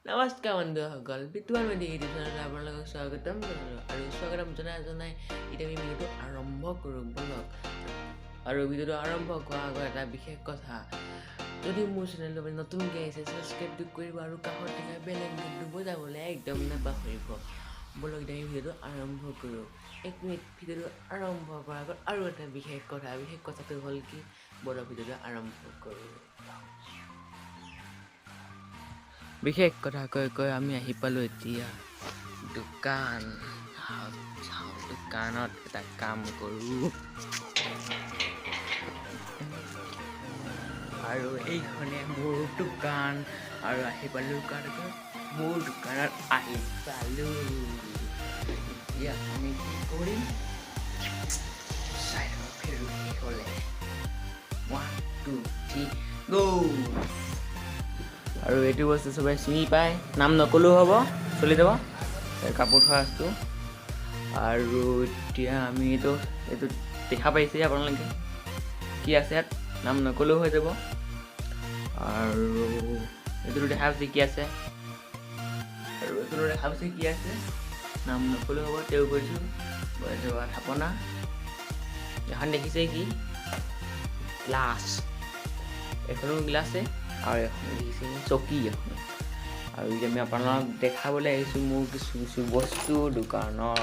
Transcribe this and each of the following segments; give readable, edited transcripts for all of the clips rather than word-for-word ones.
নমস্কাৰ বন্ধুসকল, বিতুৱান মেধি ইউটিউব চেনেললৈ আপোনালোকক স্বাগতম জনালোঁ। আৰু স্বাগতম জনাই জনাই এতিয়া আমি ভিডিঅ'টো আৰম্ভ কৰোঁ ব'লক। আৰু ভিডিঅ'টো আৰম্ভ কৰাৰ আগত এটা বিশেষ কথা, যদি মোৰ চেনেলটো আপুনি নতুনকৈ আহিছে ছাবস্ক্ৰাইবটো কৰিব আৰু কাষত থকা বেল আইকনটো বজাবলৈ একদম নাপাহৰিব। ব'লক এতিয়া আমি ভিডিঅ'টো আৰম্ভ কৰোঁ। এক মিনিট, ভিডিঅ'টো আৰম্ভ কৰাৰ আগত আৰু এটা বিশেষ কথা, বিশেষ কথাটো হ'ল কি, ব'লক ভিডিঅ'টো আৰম্ভ কৰোঁ। বিশেষ কথা কৈ কৈ আমি আহি পালোঁ এতিয়া দোকান। চাওঁ দোকানত এটা কাম কৰোঁ। আৰু এইখনে মোৰ দোকান। আৰু আহি পালোঁ মোৰ দোকানত আহি পালোঁ। এতিয়া আমি কি কৰিম চাই থাকক ভিডিঅ'টো শেষলৈ। 1 2 3 গ'। আৰু এইটো বস্তু চবেই চিনি পায়, নাম নক'লেও হ'ব, চলি যাব। কাপোৰ থোৱা বস্তু। আৰু এতিয়া আমি এইটো দেখা পাইছে আপোনালোকে কি আছে ইয়াত, নাম নক'লেও হৈ যাব। আৰু এইটোতো দেখা পাইছে কি আছে, আৰু এইটোতো দেখা পাইছে কি আছে, নাম নক'লেও হ'ব, তেওঁ কৈছোঁ। থাপনা এখন দেখিছে কি, গ্লাছ, এখনো গ্লাছে আৰু এখন দেখিছে চকী এখন। আৰু এতিয়া আমি আপোনালোকক দেখাবলৈ আহিছোঁ মোৰ কিছু কিছু বস্তু দোকানৰ।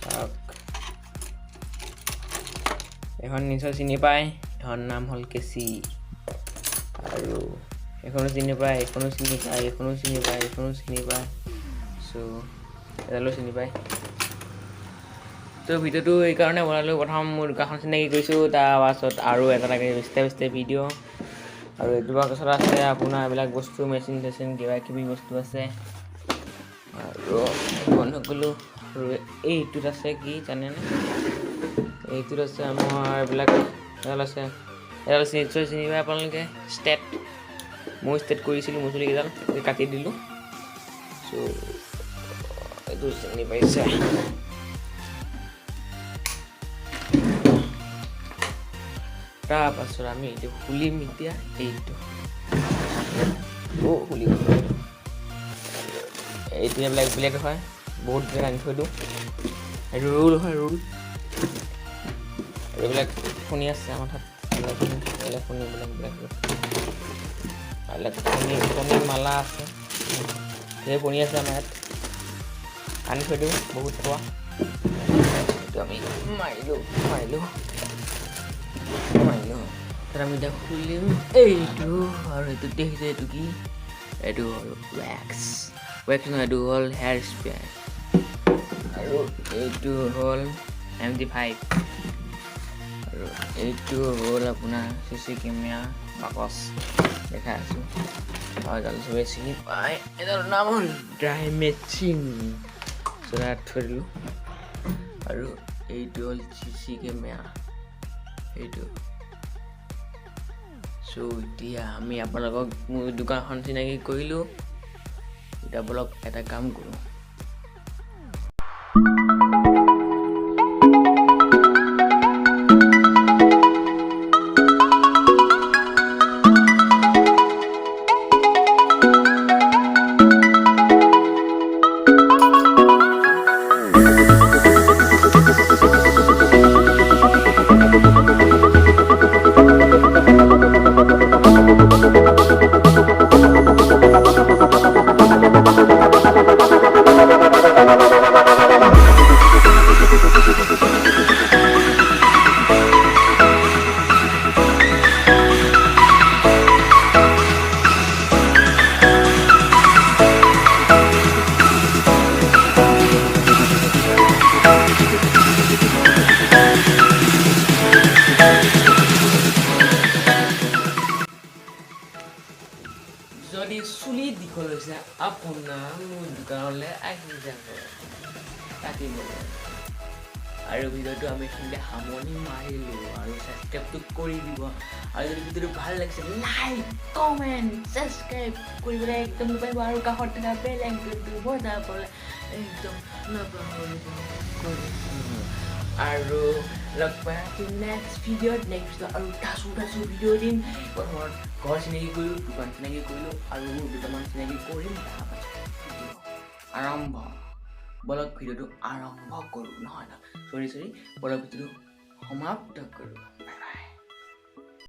চাওক, এখন নিশ্চয় চিনি পায়, এখন নাম হ'ল কেঁচি। আৰু এখনো চিনি পায়, এখনো চিনি পায়, এখনো চিনি পায়, এখনো চিনি পায়, চ' এডালো চিনি পায়। ত' ভিডিঅ'টো এইকাৰণে বনালোঁ, প্ৰথম মোৰ দোকানখন চিনাকি কৰিছোঁ, তাৰপাছত আৰু এটা লাগে ষ্টেপ ষ্টেপ ভিডিঅ'। আৰু এইটো পাছত আছে আপোনাৰ এইবিলাক বস্তু, মেচিন চেচিন কিবা কিবি বস্তু আছে। আৰু বন্ধ কৰিলোঁ। আৰু এইটোত আছে কি জানেনে, এইটোত আছে আমাৰ এইবিলাক এডাল আছে, এডাল নিশ্চয় চিনি পায় আপোনালোকে, ষ্টেট। মই ষ্টেট কৰিছিলোঁ মোৰ চুলিকেইডাল কাটি দিলোঁ, চ' এইটো চিনি পাইছে। তাৰপাছত আমি এইটো খুলিম এতিয়া, এইটো অ' খুলি গ'ল। এইটো এইবিলাক ব্লেড হয়, বহুত ব্লেড আনি থৈ দিওঁ। এইটো ৰোল হয়, ৰোল। আৰু এইবিলাক ফণি আছে আমাৰ তাত, এইবিলাক ফণি, এইবিলাক এইবিলাক এইবিলাক ফণি, ফণি মালা আছে, ধেৰ ফণি আছে আমাৰ ইয়াত, আনি থৈ দিওঁ বহুত থোৱা। এইটো আমি মাৰিলোঁ মাৰিলোঁ মাৰিলোঁ। তাত আমি এতিয়া খুলিম এইটো। আৰু এইটো দেখিছে, এইটো কি, এইটো হ'ল ৱেক্স, ৱেক্স নহয়, এইটো হ'ল হেয়াৰ স্প্ৰে। আৰু এইটো হ'ল MD5। আৰু এইটো হ'ল আপোনাৰ চি চি কেমেৰা বাকচ দেখাই আছোঁ। আৰু এডাল চবেই চিনি পায়, এডালৰ নাম হ'ল ড্ৰাই মেচিন, তাত থৈ দিলোঁ। আৰু এইটো হ'ল চি চি কেমেৰা এইটো। চ' এতিয়া আমি আপোনালোকক মোৰ দোকানখন চিনাকি কৰিলোঁ। এতিয়া ব'লক এটা কাম কৰোঁ। যদি চুলি দীঘল হৈছে আপোনাৰ মোৰ দোকানলৈ আহি যাব কাটিবলৈ। আৰু ভিডিঅ'টো আমি এইখিনিতে সামৰণি মাৰিলোঁ। আৰু ছাবস্ক্ৰাইবটো কৰি দিব। আৰু যদি ভিডিঅ'টো ভাল লাগিছে লাইক কমেণ্ট ছাবস্ক্ৰাইব কৰিবলৈ একদম নাপাহৰিব। আৰু কাষত থকা বেল আইকনটো বজাবলৈ একদম নাপাহৰিব। আৰু লগ পাই আছোঁ নেক্সট ভিডিঅ'ত। নেক্সট ভিডিঅ' আৰু টাচু টাচু ভিডিঅ' দিম। প্ৰথমত ঘৰ চিনাকি কৰিলোঁ, দোকান চিনাকি কৰিলোঁ আৰু দুটামান চিনাকি কৰিম, তাৰপাছত ভিডিঅ' আৰম্ভ। বলক, ভিডিঅ'টো আৰম্ভ কৰোঁ। নহয় নহয়, চৰি চৰি, বলক, ভিডিঅ'টো সমাপ্ত কৰোঁ।